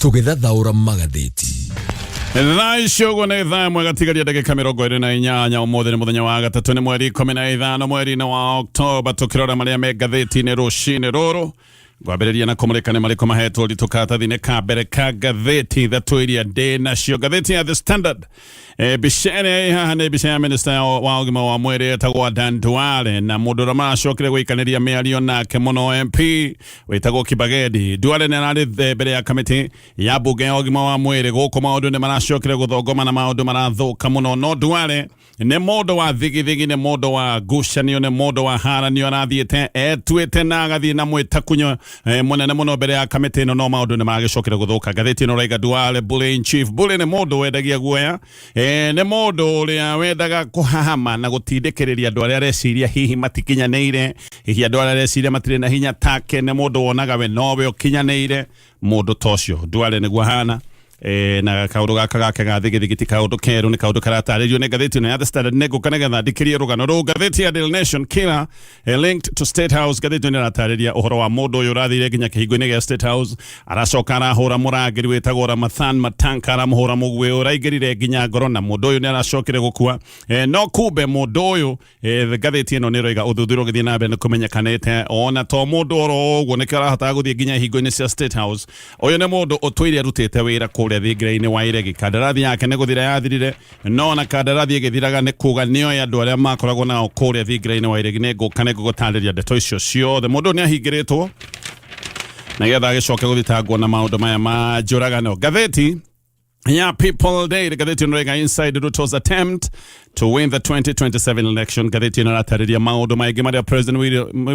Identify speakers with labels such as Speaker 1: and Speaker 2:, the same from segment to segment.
Speaker 1: Tũgĩthathaũra magathĩti.
Speaker 2: Thaa icio ũguo nĩ thaa ĩmwe gatigaria ndagĩka 28. Ũmũthĩ nĩ mũthenya wa gatatũ, nĩ mweri 15 mweri-inĩ wa Oktoba. Tũkĩrora marĩa me ngathĩti-inĩ rũcinĩ rũrũ, ngwambĩrĩria na kũmũrĩka nĩ marĩkũ mahetwo ũritũ karatathi-inĩ ka mbere ka ngathĩti ithatũ iria ndĩ nacio. Ngathĩti ya The Standard, mbica ĩrĩa ĩ haha nĩ mbica ya minista wa ũgima wa mwĩrĩ etagwo Adan Duale na mũndũ ũrĩa maracokire gũikanĩria mĩario nake mũno, MP wĩtagwo Kibagendi. Duale nĩ ararĩ mbere ya kamĩtĩ ya mbunge ya ũgima wa mwĩrĩ. Gũkũ maũndũ nĩ maracokire gũthongoma na maũndũ marathũka mũno, no Duale nĩ mũndũ wa thigithigi, nĩ mũndũ wa ngucanio, nĩ mũndũ wa haranio. Arathiĩte etuĩte na agathiĩ na mwĩtakunyo mũnene mũno mbere ya kamĩtĩ ĩno, no maũndũ nĩ maragĩcokire gũthũka. Ngathĩti ĩno raiga Duale bully in chief. Bully nĩ mũndũ wendagia guoya, nĩ mũndũ ũrĩa wendaga kũhahama na gũtindĩkĩrĩria andũ arĩa areciria hihi matikinyanĩire, hihi andũ arĩa areciria matirĩ na hinya take. Nĩ mũndũ wonaga we nowe ũkinyanĩire. Mũndũ ta ũcio Duale nĩguo ahana. Na kaũndũ gaka gake ga thigithigi ti kaũndũ kerũ, nĩ kaũndũ karatarĩrio nĩ ngathĩti ĩno ya The Standard. Nĩ ngũka nĩgetha ndikĩrie rũgano rũu. Ngathĩti ya Daily Nation, killer linked to State House. Ngathĩti ĩno ĩratarĩria ũhoro wa mũndũ ũyũ ũrathire nginya kĩhingo-inĩ gĩa State House, aracoka arahũra mũrangĩri wĩtagwo Ramathan Matanka, aramũhũra mũguĩ ũraingĩrire nginya ngoro, na mũndũ ũyũ nĩ aracokire gũkua. No kumbe mũndũ ũyũ, ngathĩti ĩno nĩ ĩroiga ũthuthuria ũgĩthiĩ na mbere nĩ kũmenyekanĩte ona to mũndũ oro ũguo nĩkĩo arahotaga gũthiĩ nginya ihingo-inĩ cia State House. Ũyũ nĩ mũndũ ũtũire arutĩte wĩra kũrĩa thingira-inĩ wa iregi. Kandarathi yake nĩ gũthira yathirire, no ona kandarathi ĩgĩthiraga nĩ kuga nĩoĩ andũ arĩa makoragwo nao kũrĩa thingira-inĩ wa iregi. Nĩ ngũka nĩ ngũgũtarĩria ndeto icio ciothe. Mũndũ ũyũ nĩ ahingĩrĩtwo nĩgetha agĩcoke gũthitangwo na maũndũ maya ma njũragano. Ngathĩti ya People Daily, ngathĩti ĩno ĩraiga inside Ruto's attempt to win the 2027 election. Ngathĩti ĩno ĩratarĩria maũndũ maingĩ marĩa President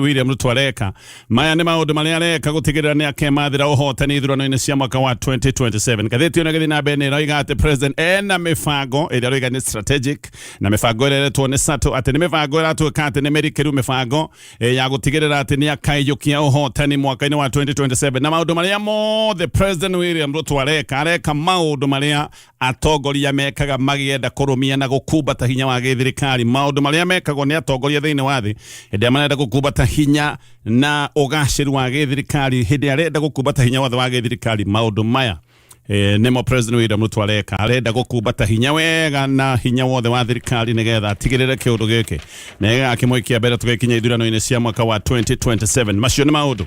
Speaker 2: William Ruto areka. Maya nĩ maũndũ marĩa areka gũtigĩrĩra nĩ akemathĩra ũhotani ithurano-inĩ cia mwaka wa 2027. Ngathĩti ĩno ĩgĩthiĩ na mbere nĩ ĩroiga atĩ President ena mĩbango ĩrĩa aroiga nĩ strategic, na mĩbango ĩrĩa ĩretwo nĩ Sato atĩ nĩ mĩbango ĩratuĩka atĩ nĩ mĩrikĩru, mĩbango ya gũtigĩrĩra atĩ nĩ akaiyũkia ũhotani mwaka-inĩ wa 2027. Na maũndũ marĩa mothe President William Ruto areka, areka maũndũ marĩa atongoria mekaga magĩenda kũrũmia na gũkumbata hinya wa gĩthirikari, maũndũ marĩa mekagwo nĩ atongoria thĩinĩ wa thĩ hĩndĩ ĩrĩa marenda gũkumbata hinya na ũgacĩru wa gĩthirikari, hĩndĩ ĩrĩa arenda gũkumbata hinya wothe wa gĩthirikari. Maũndũ maya nĩmo President William Ruto areka. Arenda gũkumbata hinya wega na hinya wothe wa thirikari nĩgetha atigĩrĩre kĩũndũ gĩkĩ nĩ gĩgakĩmũikia mbere tũgĩkinya ithurano-inĩ cia mwaka wa 2027. Macio nĩ maũndũ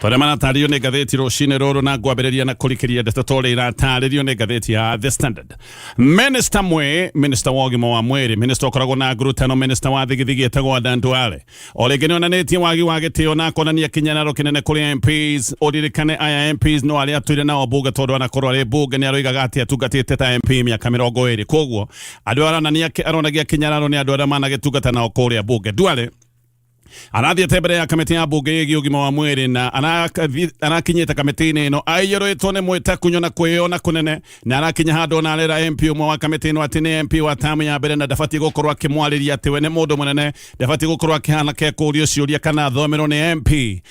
Speaker 2: tondũ maratarĩrio nĩ ngathĩti rũcinĩ rũrũ, na ngwambĩrĩria na kũrikĩria ndeto ta ũrĩa iratarĩrio nĩ ngathĩti ya The Standard. Minister mwe minister wa ũgima wa mwĩrĩ, minister ũkoragwo na ngurutano, minister wa thigithigi etagwo Adan Duale, o rĩngĩ nĩ onanĩtie wagi wa gĩtĩo na akonania kĩnyararo kĩnene kũrĩ MPs. Ũririkane aya MPs no arĩa atũire nao mbunge, tondũ anakorwo arĩ mbunge nĩ aroigaga atĩ atungatĩte ta MP mĩaka 20. Koguo andũ aronania aronagia kĩnyararo nĩ andũ arĩa managĩtungata nao kũrĩa mbunge. Duale arathiĩte mbere ya kamĩtĩ ya mbunge ĩgiĩ ũgima wa mwĩrĩ na arakinyĩte kamĩtĩ-inĩ ĩno aiyũrĩtwo nĩ mwĩtakunyo na kwĩyona kũnene, na arakinya handũ ona arera MP ũmwe wa kamĩtĩ ĩno atĩ nĩ MP wa tamu ya mbere na ndabatiĩ gũkorwo akĩmwarĩria, atĩ we nĩ mũndũ mũnene, ndabatiĩ gũkorwo akĩhana ke kũũrio ciũria kana athomerwo nĩ MP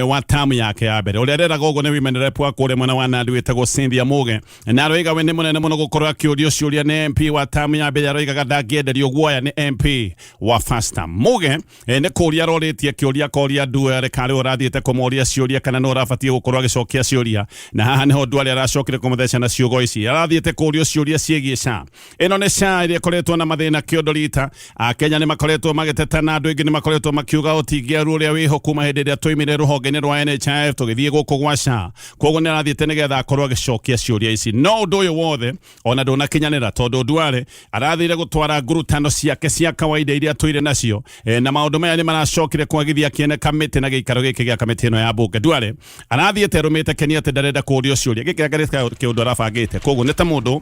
Speaker 2: wa tamu yake ya mbere. Ũrĩa areraga ũguo nĩ women rep wa kũrĩa mwena wa Nandi wĩtagwo Cynthia Muge, na aroiga we nĩ mũnene mũno gũkorwo akĩũrio ciũria nĩ MP wa tamu ya mbere. Aroigaga ndangĩenderio guoya nĩ MP wa first term. Muge nĩ kũria arorĩtie kĩũria, akoria Duale karĩ ũrathiĩte kũmoria ciũria kana nĩ ũrabatiĩ gũkorwo agĩcokia ciũria. Na haha nĩho Duale aracokire kũmũtheca na ciugo ici. Arathiĩte kũrio ciũria ciĩgiĩ SHA. Ĩno nĩ SHA ĩrĩa ĩkoretwo na mathĩna kĩondo rita. Akenya nĩ makoretwo magĩteta na andũ aingĩ nĩ makoretwo makiuga ũtingĩaru ũrĩa wĩho kuma hĩndĩ ĩrĩa twoimire rũhonge-inĩ rwa NHIF tũgĩthiĩ gũkũ gwa SHA. Koguo nĩ arathiĩte nĩgetha akorwo agĩcokia ciũria ici, no ũndũ ũyũ wothe ona ndũnakinyanĩra tondũ Duale arathire gũtwara ngurutano ciake cia kawaida iria atũire nacio, na maũndũ maya nĩ maracokire kwagithia kĩene kamĩtĩ na gĩikaro gĩkĩ gĩa kamĩtĩ ĩno ya mbunge. Duale arathiĩte arũmĩte keni atĩ ndarenda kũũrio ciũria, gĩkĩ anga nĩ kĩũndũ arabangĩte. Koguo nĩ ta mũndũ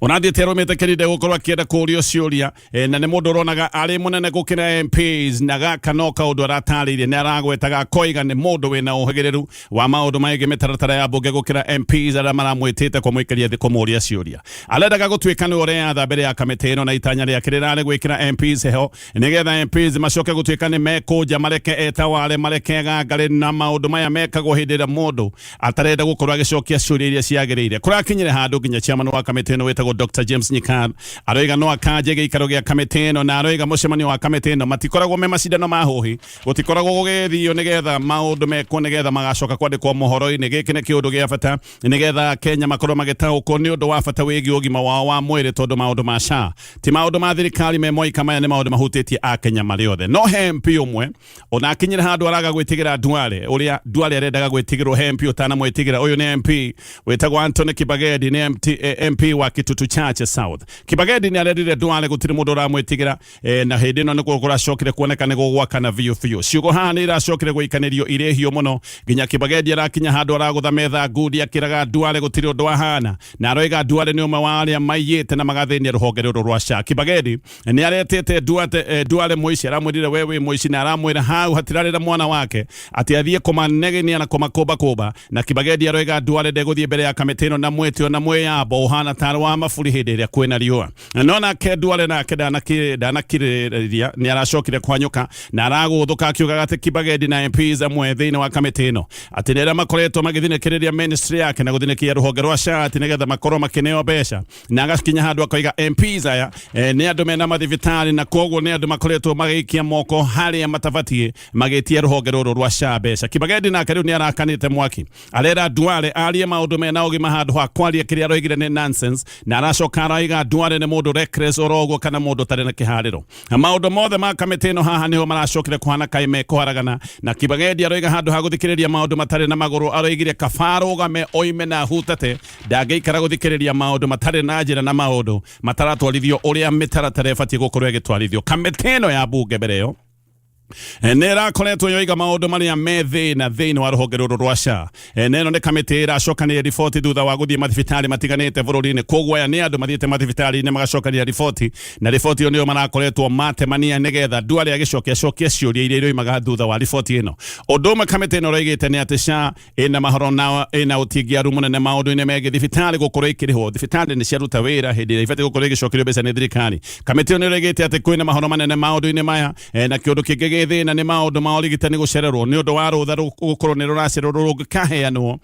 Speaker 2: ũrathiĩte arũmĩte keni ndegũkorwo akĩenda kũũrio ciũria, na nĩ mũndũ ũronaga arĩ mũnene gũkĩra MPs, na gaka no kaũndũ aratarĩirie. Nĩ aragwetaga akoiga nĩ mũndũ wĩna ũhĩgĩrĩru wa maũndũ megiĩ mĩtaratara ya mbunge gũkĩra MPs arĩa maramwĩtĩte kũmũikaria thĩ kũmũria ciũria. Arendaga gũtuĩka nĩwe ũreyatha mbere ya kamĩtĩ ĩno, na itanya rĩake rĩrarĩ gwĩkĩra MPs heho nĩgetha MPs macoke gũtuĩka nĩ mekũnja mareke etaware, mareke gangare, na maũndũ maya mekagwo hĩndĩ ĩrĩa mũndũ atarenda gũkorwo agĩcokia ciũria iria ciagĩrĩire. Kũrakinyire handũ nginya chairman wa kamĩtĩ ĩno kamĩtĩ ĩno wĩtagwo Dr James Nyikal aroiga no akanje gĩikaro gĩa kamĩtĩ ĩno, na aroiga mũcemanio wa kamĩtĩ ĩno matikoragwo me macindano ma hũhi, gũtikoragwo gũgĩthio nĩgetha maũndũ mekwo nĩgetha magacoka kwandĩkwo mohoro-inĩ. Gĩkĩ nĩ kĩũndũ gĩa bata nĩgetha Kenya makorwo magĩtaũkwo nĩ ũndũ wa bata wĩgiĩ ũgima wao wa mwĩrĩ, tondũ maũndũ ma SHA ti maũndũ ma thirikari me moika, maya nĩ maũndũ mahutĩtie akenya marĩ othe. No he MP ũmwe ona akinyire handũ araga gwĩtigĩra Duale ũrĩa Duale arendaga gwĩtigĩrwo. He MP ũtanamwĩtigĩra, ũyũ nĩ MP wĩtagwo Anthony Kibagedi, nĩ MP wa Kitutu Chache South. Kibagedi nĩ arerire Duale gũtirĩ mũndũ ũramwĩtigĩra, na hĩndĩ ĩno nĩkuo kũracokire kuoneka nĩ gũgwakana biũ biũ. Ciugo haha nĩ iracokire gũikanĩrio irĩ hiũ mũno nginya Kibagedi arakinya handũ aragũtha metha ngundi akĩraga Duale gũtirĩ ũndũ ahana, na aroiga Duale nĩ ũmwe wa arĩa maiyĩte na magathĩnia rũhonge rũrũ rwa SHA. Kibagedi nĩ aretĩte Duale mũici, aramwĩrire we wĩ mũici, na aramwĩra hau hatirarĩra mwana wake atĩ athiĩ kũmanegenia na kũmakũmbakũmba. Na Kibagedi aroiga Duale ndegũthiĩ mbere ya kamĩtĩ ĩno na mwĩtĩo na mwĩyambo ũhana tarĩ wa maburi hĩndĩ ĩrĩa kwĩna riũa. No nake Duale nake ndanakirĩrĩria, nĩ aracokire kũhanyũka na aragũthũka akiugaga atĩ Kibagedi na MPs amwe thĩinĩ wa kamĩtĩ ĩno atĩ nĩ arĩa makoretwo magĩthinĩkĩrĩria ministry yake na gũthinĩkĩria rũhonge rwa SHA atĩ nĩgetha makorwo makĩneo mbeca, na agakinya handũ akoiga MPs aya nĩ andũ mena mathibitarĩ na koguo nĩ andũ makoretwo magĩikia moko harĩa matabatiĩ magĩtia rũhonge rũrũ rwa SHA mbeca. Kibagedi nake rĩu nĩ arakanĩte mwaki, arera Duale arie maũndũ mena ũgima handũ ha kwaria kĩrĩa aroigire nĩ nonsense, na aracoka araiga Duale nĩ mũndũ reckless oro ũguo kana mũndũ ũtarĩ na kĩharĩro. Maũndũ mothe ma kamĩtĩ ĩno haha nĩho maracokire kũhana kaĩ mekũharagana, na Kibagedi aroiga handũ ha gũthikĩrĩria maũndũ matarĩ na magũrũ aroigire kaba arũgame oime na ahutate, ndangĩikara gũthikĩrĩria maũndũ matarĩ na njĩra na maũndũ mataratwarithio ũrĩa mĩtaratara ĩbatiĩ gũkorwo ĩgĩtwarithio. Kamĩtĩ ĩno ya bunge mbere ĩyo nĩ ĩrakoretwo yoiga maũndũ marĩa me thĩna thĩinĩ wa rũhonge rũrũ rwa SHA. Na ĩno nĩ kamĩtĩ ĩracokanĩria riboti thutha wa gũthiĩ mathibitarĩ matiganĩte bũrũri-inĩ. Koguo aya nĩ andũ mathiĩte mathibitarĩ-inĩ magacokania riboti, na riboti ĩyo nĩyo marakoretwo matemania nĩgetha Duale agĩcokia acokie ciũria iria iroimaga thutha wa riboti ĩno. Ũndũ ũmwe kamĩtĩ ĩno ĩroigĩte nĩ atĩ SHA ĩna mahoro na ĩna ũtingiaru mũnene maũndũ-inĩ megiĩ thibitarĩ gũkorwo ikĩrĩhwo. Thibitarĩ nĩ ciaruta wĩra hĩndĩ ĩrĩa ibatiĩ gũkorwo ĩgĩcokerio mbeca nĩ thirikari. Kamĩtĩ ĩyo nĩ ĩroigĩte atĩ kwĩna mahoro manene maũndũ-inĩ maya, na kĩũndũ kĩngĩ gĩ thĩna nĩ maũndũ ma ũrigitani gũcererwo nĩ ũndũ wa rũtha gũkorwo nĩ rũracererwo rũngĩkaheanwo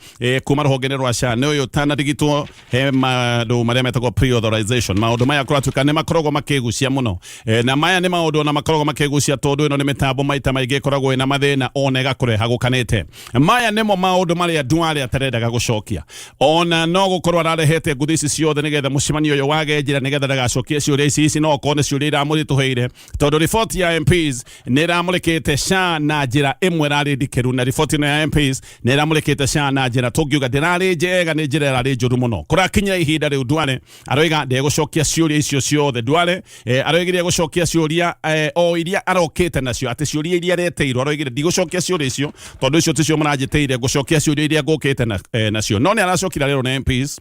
Speaker 2: kuma rũhonge-inĩ rwa SHA nĩ ũyũ ũtanarigitwo. He maũndũ marĩa metagwo pre-authorization, maũndũ maya kũratuĩka nĩ makoragwo makĩgucia mũno, na maya nĩ maũndũ ona makoragwo makĩgucia tondũ ĩno nĩ mĩtambo maita maingĩ ĩkoragwo ĩna mathĩna ona ĩgakũreha gũkanĩte. Maya nĩmo maũndũ marĩa Duale atarendaga gũcokia, ona no gũkorwo ararehete nguthi ici ciothe nĩgetha mũcemanio ũyũ wage njĩra nĩgetha ndagacokie ciũria ici. Ici no okorwo nĩ ciũria iramũritũhĩire tondũ riboti ya MPs nĩ ĩramũrĩkĩte SHA na njĩra ĩmwe ĩrarĩ ndikĩru, na riboti ĩno ya MPs nĩ ĩramũrĩkĩte SHA na njĩra tũngiuga ndĩrarĩ njega, nĩ njĩra ĩrarĩ njũru mũno. Kũrakinya ihinda rĩu Duale aroiga ndegũcokia ciũria icio ciothe. Duale aroigire gũcokia ciũria o iria arokĩte nacio, atĩ ciũria iria areteirwo aroigire ndigũcokia ciũria icio tondũ icio ticio mũranjĩtĩire, ngũcokia ciũria iria ngũkĩte nacio. No nĩ aracokire arerwo nĩ MPs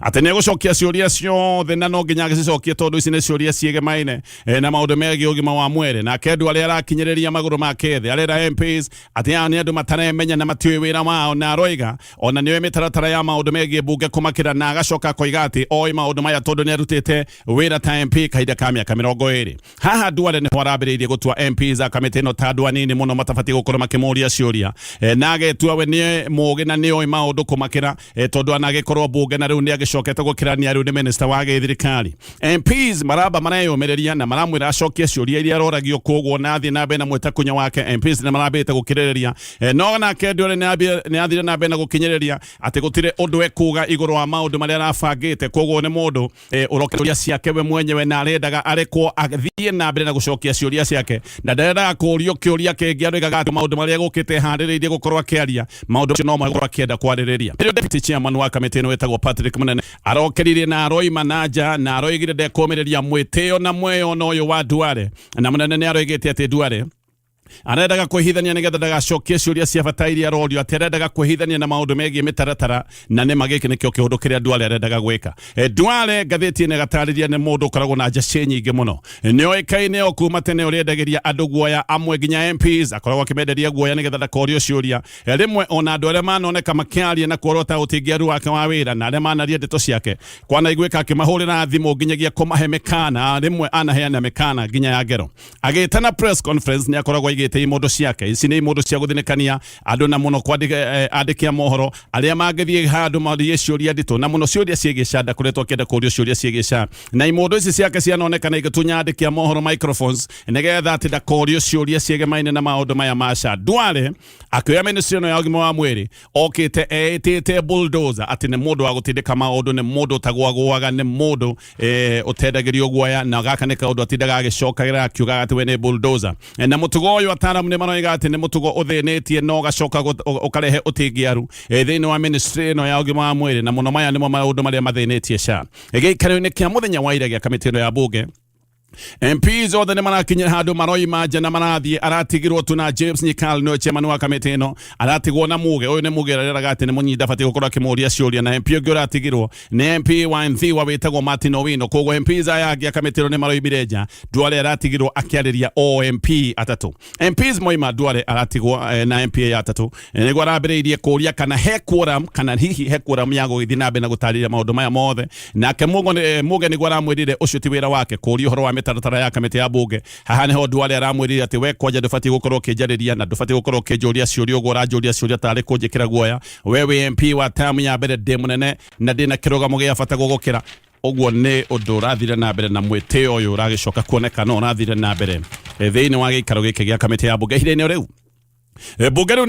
Speaker 2: atĩ nĩ egũcokia ciũria ciothe na no nginya agĩcicokie tondũ ici nĩ ciũria ciĩgemaine na maũndũ megiĩ ũgima wa mwĩrĩ. Nake Duale arakinyĩrĩria magũrũ make thĩ, arera MPs atĩ aya nĩ andũ mataremenya na matiũĩ wĩra wao, na aroiga ona nĩoĩ mĩtaratara ya maũndũ megiĩ mbunge kũmakĩra, na agacoka akoiga atĩ oĩ maũndũ maya tondũ nĩ arutĩte wĩra ta MP kahinda ka mĩaka 20. Haha Duale nĩho arambĩrĩirie gũtua MPs a kamĩtĩ ĩno ta andũ anini mũno matabatiĩ gũkorwo makĩmũria ciũria, na agetua we nĩ mũũgĩ na nĩoĩ maũndũ kũmakĩra, tondũ anagĩkorwo mbunge na rĩu nĩ agĩcokete gũkĩrania rĩu nĩ minister wa gĩthirikari. MPs maramba mareyũmĩrĩria na maramwĩra acokie ciũria iria aroragio, koguo na athiĩ na mbere na mwĩtakunyo wake. MPs nĩ marambĩte gũkirĩrĩria, no nake Duale nĩ athire na mbere na gũkinyĩrĩria atĩ gũtirĩ ũndũ ekuga igũrũ wa maũndũ marĩa arabangĩte. Koguo nĩ mũndũ ũrokia ciũria ciake we mwenyewe na arendaga arekwo athiĩ na mbere na gũcokia ciũria ciake na ndarendaga kũũrio kĩũria kĩngĩ. Aroigaga atĩ maũndũ marĩa gũkĩte harĩrĩirie gũkorwo akĩaria maũndũ macio no magũkorwo akĩenda kwarĩrĩria. Rĩu deputy chairman wa kamĩtĩ ĩno wĩtagwo Patrick Munene arokeririe na aroima na nja na aroigire ndekũmĩrĩria mwĩtĩo na mwĩyono ũyũ wa Duale, na Munene nĩ aroigĩte atĩ Duale arendaga kwĩhithania nĩgetha ndagacokie ciũria cia bata iria arorio, atĩ arendaga kwĩhithania na maũndũ megiĩ mĩtaratara, na nĩ ma gĩkĩ nĩkĩo kĩũndũ kĩrĩa Duale arendaga gwĩka. Duale ngathĩti ĩno ĩgatarĩria nĩ mũndũ ũkoragwo na njacĩ nyingĩ mũno, nĩ oĩkaine o kuma tene ũrĩa endagĩria andũ guoya, amwe nginya MPs akoragwo akĩmenderia guoya nĩgetha ndakorio ciũria. Rĩmwe ona andũ arĩa manoneka makĩaria na kuorota ũtingiaru wake wa wĩra na arĩa manaria ndeto ciake kwanaiguĩka akĩmahũrĩra thimũ nginyagia kũmahe mĩkana, rĩmwe anaheana mĩkana nginya ya ngero. Agĩtana press conference nĩ akoragwo aigĩte aigĩte imũndũ ciake. Ici nĩ imũndũ cia gũthinĩkania andũ na mũno kwandĩka andĩki a mohoro arĩa mangĩthiĩ handũ marie ciũria nditũ na mũno ciũria ciĩgiĩ SHA. Ndakoretwo akĩenda kũrio ciũria ciĩgiĩ SHA, na imũndũ ici ciake cianonekana igĩtunya andĩki a mohoro microphones nĩgetha atĩ ndakorio ciũria ciegemaine na maũndũ maya ma SHA. Duale akĩoya ministry ĩno ya ũgima wa mwĩrĩ okĩte eĩtĩte bulldozer, atĩ nĩ mũndũ wa gũtindĩka maũndũ, nĩ mũndũ ũtagwagwaga, nĩ mũndũ ũtendagĩrio guoya, na gaka nĩ kaũndũ atindaga agĩcokagĩra akiugaga atĩ we nĩ bulldozer. Na mũtugo ũyũ ataaramu nĩ maroiga atĩ nĩ mũtugo ũthĩnĩtie na ũgacoka ũkarehe ũtingiaru thĩinĩ wa ministry ĩno ya ũgima wa mwĩrĩ, na mũno maya nĩmo maũndũ marĩa mathĩnĩtie SHA. Gĩikaro-inĩ kĩa mũthenya wa ira gĩa kamĩtĩ ĩno ya bunge, MPs othe nĩ marakinyĩra handũ maroima nja na marathiĩ. Aratigirwo tu na James Nyikal, nĩwe chairman wa kamĩtĩ ĩno, aratigwo na Muge. Ũyũ nĩ Muge areraga atĩ nĩ mũnyinda batiĩ gũkorwo akĩmũria ciũria, na MP ũngĩ ũratigirwo nĩ MP wa Nthiwa wĩtagwo Martin Owino. Koguo MPs aya angĩ a kamĩtĩ ĩno nĩ maroimire nja. Duale aratigirwo akĩarĩria o MP atatũ. MPs moima, Duale aratigwo na MP aya atatũ. Nĩguo arambĩrĩirie kũria kana he quorum, kana hihi he quorum ya gũgĩthiĩ na mbere na gũtarĩria maũndũ maya mothe. Nake Muge nĩguo aramwĩrire ũcio ti wĩra wake kũria ũhoro wa mĩtaratara ya kamĩtĩ ya bunge. Haha nĩho Duale aramwĩrire atĩ we kwanja ndũbatiĩ gũkorwo ũkĩnjarĩria na ndũbatiĩ gũkorwo ũkĩnjũria ciũria ũguo ũranjũria ciũria tarĩ kũnjĩkĩra guoya. We wĩ MP wa tamu ya mbere, ndĩ mũnene na ndĩna kĩrũgamo gĩa bata gũgũkĩra. Ũguo nĩ ũndũ ũrathire na mbere na mwĩtĩo ũyũ ũragĩcoka kuoneka no ũrathire na mbere thĩinĩ wa gĩikaro gĩkĩ gĩa kamĩtĩ ya bunge ihinda-inĩ rĩu. Bunge rĩu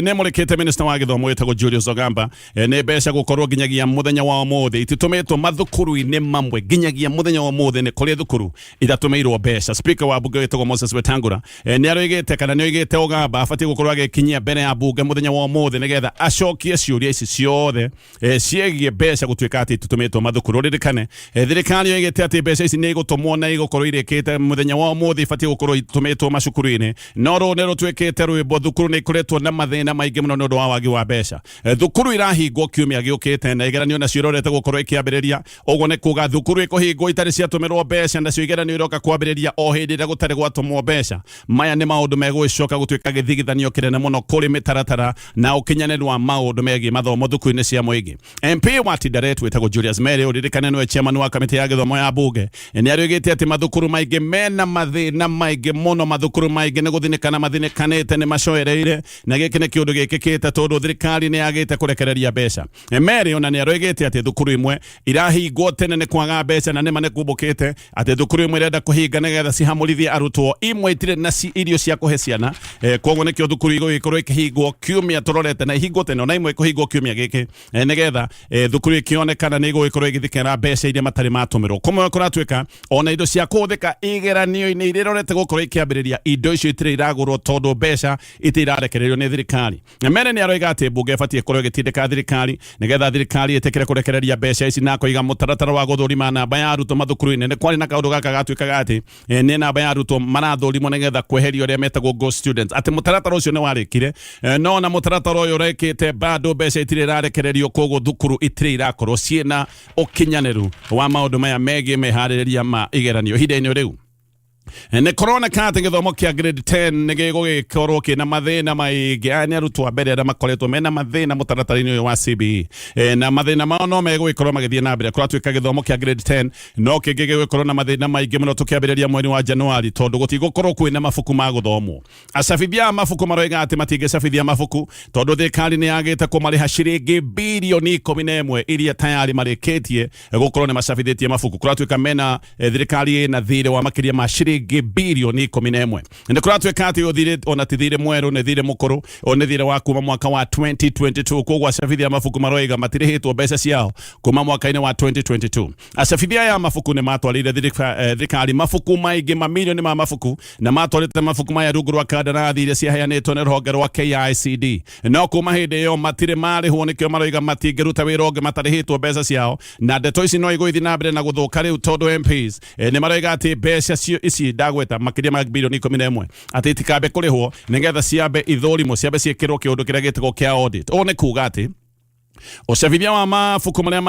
Speaker 2: nĩmũrĩkĩte minista wa gĩthomo wĩtagwo Julius Ogamba nĩ mbeca gũkorwo nginyagia mũthenya wa ũmũthĩ ititũmĩtwo mathukuru-inĩ mamwe. Nginyagia mũthenya wa ũmũthĩ nĩ kũrĩ thukuru itatũmĩirwo mbeca. Speaker wa bunge wĩtagwo Moses Wetangula nĩ aroigĩte kana nĩ oigĩte Ogamba abatiĩ gũkorwo agĩkinyia mbere ya bunge mũthenya wa ũmũthĩ nĩgetha acokie ciũria ici ciothe ciĩgiĩ mbeca gũtuĩka atĩ itũtũmĩtwo mathukuru. Ũririkane thirikari yoigĩte atĩ mbeca ici nĩ igũtũmwo na igũkorwo irĩkĩte mũthenya wa ũmũthĩ, ibatiĩ gũkorwo itũmĩtwo macukuru-inĩ, no rũũ nĩ rũtuĩkĩte rwĩmbo. Thukuru nĩ ikoretwo na mathĩna maingĩ mũno nĩ ũndũ wa wagi wa mbeca. Thukuru irahingwo kiumia gĩũkĩte na igeranio nacio irorete gũkorwo ikĩambĩrĩria. Ũguo nĩ kuga thukuru ĩkũhingwo itarĩ ciatũmĩrwo mbeca, nacio igeranio iroka kwambĩrĩria o hĩndĩ ĩrĩa gũtarĩ gwatũmwo mbeca. Maya nĩ maũndũ megũgĩcoka gũtuĩka gĩthigithanio kĩnene mũno kũrĩ mĩtaratara na ũkinyanĩru wa maũndũ megiĩ mathomo thukuru-inĩ cia mũingĩ. MP wa Tinderet wĩtagwo Julius Mary, ũririkane nĩwe chairman wa kamĩtĩ ya gĩthomo ya bunge, nĩ arĩgĩte atĩ mathukuru maingĩ mena mathĩna maingĩ mũno. Mathukuru maingĩ nĩ gũthinĩkana mathinĩkanĩte, nĩ macoereire, na gĩkĩ nĩ kĩũndũ gĩkĩkĩte tondũ thirikari nĩ yagĩte kũrekereria mbeca. Mary ona nĩ aroigĩte atĩ thukuru imwe irahingwo tene nĩ kwaga mbeca, na nĩma nĩ kumbũkĩte atĩ thukuru imwe irenda kũhinga nĩgetha cihamũrithie arutwo, imwe itirĩ na irio cia kũhe ciana. Koguo nĩkĩo thukuru igũgĩkorwo ikĩhingwo kiumia tũrorete na ihingwo tene, ona imwe ikũhingwo kiumia gĩkĩ nĩgetha thukuru ikĩonekana nĩ igũgĩkorwo ĩgĩthikĩra mbeca iria matarĩ matũmĩrwo. Kũmwe kũratuĩka ona indo cia kũhũthĩka igeranio-inĩ iria irorete gũkorwo ikĩambĩrĩria, indo icio itirĩ iragũrwo tondũ mbeca itirĩ irarekererio nĩ thirikari. Mere nĩ aroiga atĩ mbunge ĩbatiĩ ĩkorwo ĩgĩtindĩka thirikari nĩgetha thirikari ĩtĩkĩre kũrekereria mbeca ici, na akoiga mũtaratara wa gũthũrima namba ya arutwo mathukuru-inĩ, nĩ kwarĩ na kaũndũ gaka gatuĩkaga atĩ nĩ namba ya arutwo marathũrimwo nĩgetha kweherio arĩa metagwo ghost students, atĩ mũtaratara ũcio nĩ warĩkire, no na mũtaratara ũyũ ũrekĩte bado mbeca itirĩ irarekererio, koguo thukuru itirĩ irakorwo ciĩna ũkinyanĩru wa maũndũ maya megiĩ meharĩrĩria ma igeranio. Ihinda-inĩ rĩu nĩ kũroneka atĩ gĩthomo kĩa grade 10 nĩ gĩgũgĩkorwo kĩna mathĩna maingĩ. Aya nĩ arutwo a mbere arĩa makoretwo mena mathĩna mũtaratara-inĩ ũyũ wa CBE, na mathĩna mao no megũgĩkorwo magĩthiĩ na mbere. Kũratuĩka gĩthomo kĩa grade 10 no kĩngĩ gĩgũkorwo na mathĩna maingĩ mũno tũkĩambĩrĩria mweri wa Januari, tondũ gũtigũkorwo kwĩna mabuku ma gũthomwo. Acabithia a mabuku maroiga atĩ matingĩcabithia mabuku tondũ thirikari nĩ yagĩte kũmarĩha ciringi birioni 11 iria tayari marĩkĩtie gũkorwo nĩ macabithĩtie mabuku. Kũratuĩka mena thirikari ĩna thirĩ wa makĩria ma ciringi birioni 11. Nĩ kũratuĩka atĩ ũyũ thirĩ ona ti thirĩ mwerũ, nĩ thirĩ mũkũrũ, ũyũ nĩ thirĩ wa kuma mwaka wa 2022. Koguo acabithia a mabuku maroiga matirĩhĩtwo mbeca ciao kuma mwaka-inĩ wa 2022. Acabithia aya a mabuku nĩ matwarĩire thirikari mabuku maingĩ, mamirioni ma mabuku, na matwarĩte mabuku maya rungu rwa kandarathi iria ciaheanĩtwo nĩ rũhonge rwa KICD, no kuma hĩndĩ ĩyo matirĩ marĩhwo. Nĩkĩo maroiga matingĩruta wĩra ũngĩ matarĩhĩtwo mbeca ciao, na ndeto ici no igũgĩthiĩ na mbere na gũthũka rĩu tondũ MPs nĩ maroiga atĩ mbeca ici ndagweta makĩria ma birioni 11 atĩ itikambe kũrĩhwo nĩgetha ciambe ithũrimwo, ciambe ciĩkĩrwo kĩũndũ kĩrĩa gĩtagwo kĩa audit. Ũũ nĩ kuga atĩ Ũcabithia wa mabuku marĩa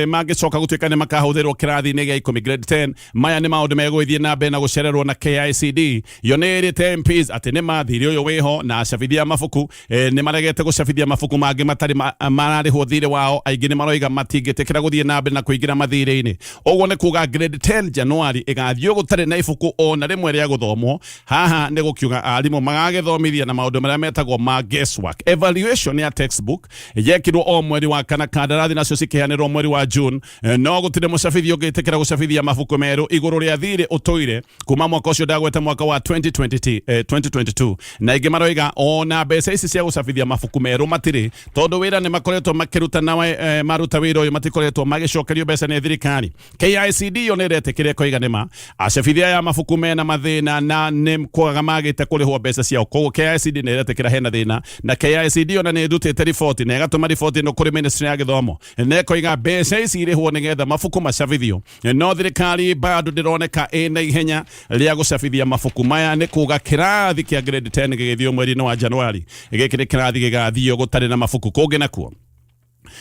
Speaker 2: mangĩcoka gũtuĩka nĩ makahũthĩrwo kĩrathi-inĩ gĩa ikũmi, grade 10. Maya nĩ maũndũ megũgĩthiĩ na mbere na gũcererwo na KICD yo nĩ ĩrĩte MPs atĩ nĩ mathirĩ ũyũ wĩho na acabithia a mabuku nĩ maregete gũcabithia mabuku mangĩ matarĩ mararĩhwo thirĩ wao. Aingĩ nĩ maroiga matingĩtĩkĩra gũthiĩ na mbere na kũingĩra mathirĩ-inĩ. Ũguo nĩ kuga grade 10 Januari ĩgathiĩ gũtarĩ na ibuku ona rĩmwe rĩa gũthomwo. Haha nĩ gũkiuga arimũ magagĩthomithia na maũndũ marĩa metagwo ma guesswork. Evaluation ya textbook yekirwo o mweri wa kana, kandarathi nacio cikĩheanĩrwo mweri wa June. No gũtirĩ mũcabithi ũngĩtĩkĩra gũcabithia mabuku merũ igũrũ rĩa thirĩ ũtũire kuma mwaka ũcio ndagwete, mwaka wa 2020, 2022. Na ingĩ maroiga ona mbeca ici cia gũcabithia mabuku merũ matirĩ, tondũ wĩra nĩ makoretwo makĩruta na maruta wĩra ũyũ matikoretwo magĩcokerio mbeca nĩ thirikari. KICD yo nĩ ĩretĩkĩra ĩkoiga nĩma acabithia ya mabuku mena mathĩna na nĩ kwaga magĩte kũrĩhwo mbeca ciao. Koguo KICD nĩ ĩretĩkĩra hena thĩna, na KICD ona nĩ ĩrutĩte riboti na ĩgatũma riboti ĩno kũrĩ ministry ya gĩthomo na ĩkoiga mbeca ici irĩhwo nĩgetha mabuku macabithio. No thirikari bado ndĩroneka ĩna ihenya rĩa gũcabithia mabuku maya. Nĩ kuga kĩrathi kĩa grade 10 gĩgĩthiĩ mweri-inĩ wa Januari, gĩkĩ nĩ kĩrathi gĩgathiĩ gũtarĩ na mabuku. Kũngĩ nakuo,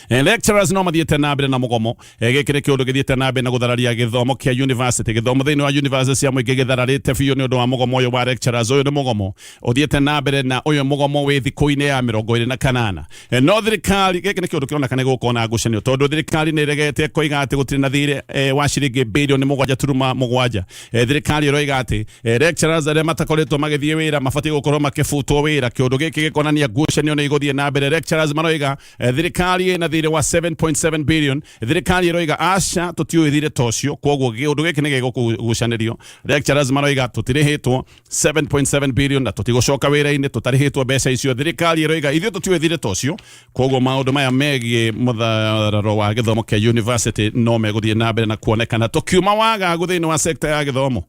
Speaker 2: lecturers no mathiĩte na mbere na mũgomo. Gĩkĩ nĩ kĩũndũ gĩthiĩte na mbere na gũthararia gĩthomo kĩa university. Gĩthomo thĩinĩ wa university cia mũingĩ gĩthararĩte biũ nĩ ũndũ wa mũgomo ũyũ wa lecturers. Ũyũ nĩ mũgomo ũthiĩte na mbere na ũyũ mũgomo wĩ thikũ-inĩ ya 28. No thirikari, gĩkĩ nĩ kĩũndũ kĩroneka nĩ gũkorwo na ngucanio, tondũ thirikari nĩ ĩregete koiga atĩ gũtirĩ na thirĩ wa ciringi birioni 7.7. Thirikari ĩroiga atĩ lecturers arĩa matakoretwo magĩthiĩ wĩra mabatiĩ gũkorwo makĩbutwo wĩra. Kĩũndũ gĩkĩ gĩkonania ngucanio nĩ igũthiĩ na mbere. Lecturers maroiga thirikari ĩna thirĩ wa 7.7 billion. Thirikari ĩroiga aca, tũtiũĩ thirĩ ta ũcio. Koguo kĩũndũ gĩkĩ nĩ gĩgũgucanĩrio. Lecturers maroiga tũtirĩhĩtwo 7.7 billion na tũtigũcoka wĩra-inĩ tũtarĩhĩtwo mbeca icio. Thirikari ĩroiga ithuĩ tũtiũĩ thirĩ ta ũcio. Koguo maũndũ maya megiĩ mũthararo wa gĩthomo kĩa university no megũthiĩ na mbere na kuonekana. Tũkiuma wagagu thĩinĩ wa sekta ya gĩthomo,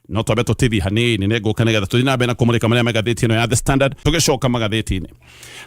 Speaker 2: no twambe tũtithie hanini, nĩ ngũka nĩgetha tũthiĩ na mbere na kũmũrĩka marĩa me ngathĩti ĩno ya The Standard. Tũgĩcoka magathĩti-inĩ,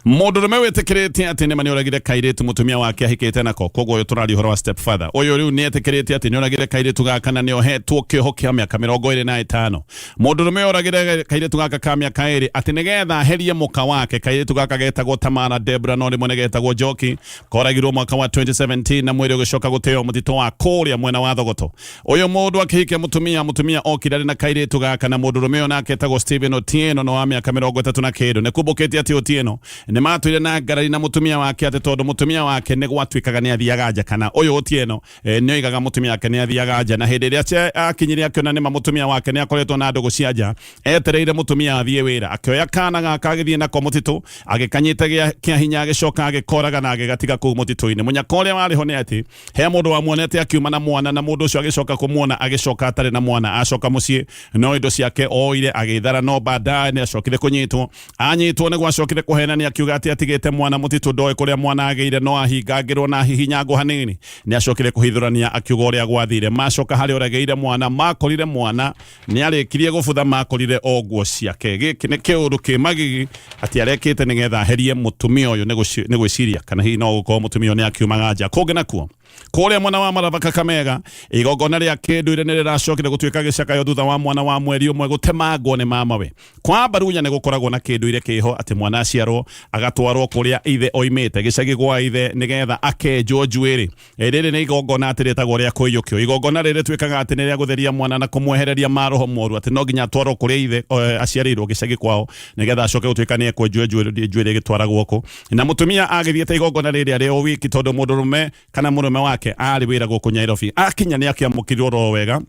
Speaker 2: mũndũrũme wĩtĩkĩrĩte atĩ nĩma nĩoragire kairĩtu mũtumia wake ahikĩte nako. Koguo ũyũ tũraria ũhoro wa step father. Ũyũ rĩu nĩetĩkĩrĩte atĩ nĩoragire kairĩtu gaka na nĩohetwo kĩoho kĩa mĩaka 25. Mũndũrũme oragire kairĩtu gaka ka mĩaka 2 atĩ nĩgetha aherie mũka wake. Kairĩtu gaka getagwo Tamara Debra, no rĩmwe nĩgetagwo Njoki. Koragirwo mwaka wa 2017 na mwĩrĩ ũgĩcoka gũteo mũtitũ wa kũrĩa mwena wa Thogoto. Ũyũ mũndũ akĩhikia mũtumia, mũtumia okire arĩ na kairĩtu gaka, na mũndũrũme ũyũ nake etagwo Stephen Otieno na wa mĩaka 30 na kĩndũ. Nĩ kumbũkĩte atĩ Otieno nĩ matũire na ngarari na mũtumia wake, atĩ tondũ mũtumia wake nĩ gwatuĩkaga nĩ athiaga nja, kana ũyũ Otieno nĩ oigaga mũtumia wake nĩ athiaga nja. Na hĩndĩ ĩrĩa akinyire akĩona nĩma mũtumia wake nĩ akoretwo na ndũgũ cia nja, etereire mũtumia athiĩ wĩra, akĩoya kana gaka agĩthiĩ nako mũtitũ, agĩkanyita kĩa hinya, agĩcoka agĩkoraga na agĩgatiga kũu mũtitũ-inĩ. Mũnyaka ũrĩa warĩ ho nĩ atĩ he mũndũ wamuonete akiuma na mwana, na mũndũ ũcio agĩcoka kũmuona agĩcoka atarĩ na mwana. Acoka mũciĩ no indo ciake oire agĩthara, no baadaye nĩ acokire kũnyitwo. Anyitwo nĩ gwacokire kũhenania, akiuga atĩ atigĩte mwana mũtitũ, ndoĩ kũrĩa mwana agĩire, no ahingangĩrwo na ahihinyangwo hanini. Nĩ acokire kũhithũrania akiuga ũrĩa gwathire. Macoka harĩa oragĩire mwana, makorire mwana nĩ arĩkirie gũbutha, makorire o nguo ciake. Gĩkĩ nĩ kĩũndũ kĩ magigi atĩ arekĩte nĩgetha aherie mũtumia ũyũ, nĩ gwĩciria kana hihi no gũkorwo mũtumia ũyũ nĩ akiumaga nja. Kũngĩ nakuo, kũrĩa mwena wa Maraba Kakamega, igongona rĩa kĩndũire nĩ rĩracokire gũtuĩka gĩcakayo thutha wa mwana wa mweri 1 gũtemangwo nĩ mamawe. Kwa Barunya nĩ gũkoragwo na kĩndũire kĩho atĩ mwana aciarwo agatwarwo kũrĩa ithe oimĩte, gĩcagi gwa ithe, nĩgetha akenjwo njuĩrĩ. Rĩrĩ nĩ igongona atĩ rĩtagwo rĩa kũiyũkio. Igongona rĩrĩ rĩtuĩkaga atĩ nĩ rĩa gũtheria mwana na kũmwehereria maroho moru, atĩ no nginya atwarwo kũrĩa ithe aciarĩirwo, gĩcagi kwao, nĩgetha acoke gũtuĩka nĩ ekwenjwo njuĩrĩ. Njuĩrĩ ĩgĩtwaragwo kũ? Na mũtumia agĩthiĩte igongona rĩrĩ arĩ o wiki, tondũ mũndũrũme kana mũrũme wake arĩ wĩra gũkũ Nairobi. Akinya nĩ akĩamũkĩrirwo oro wega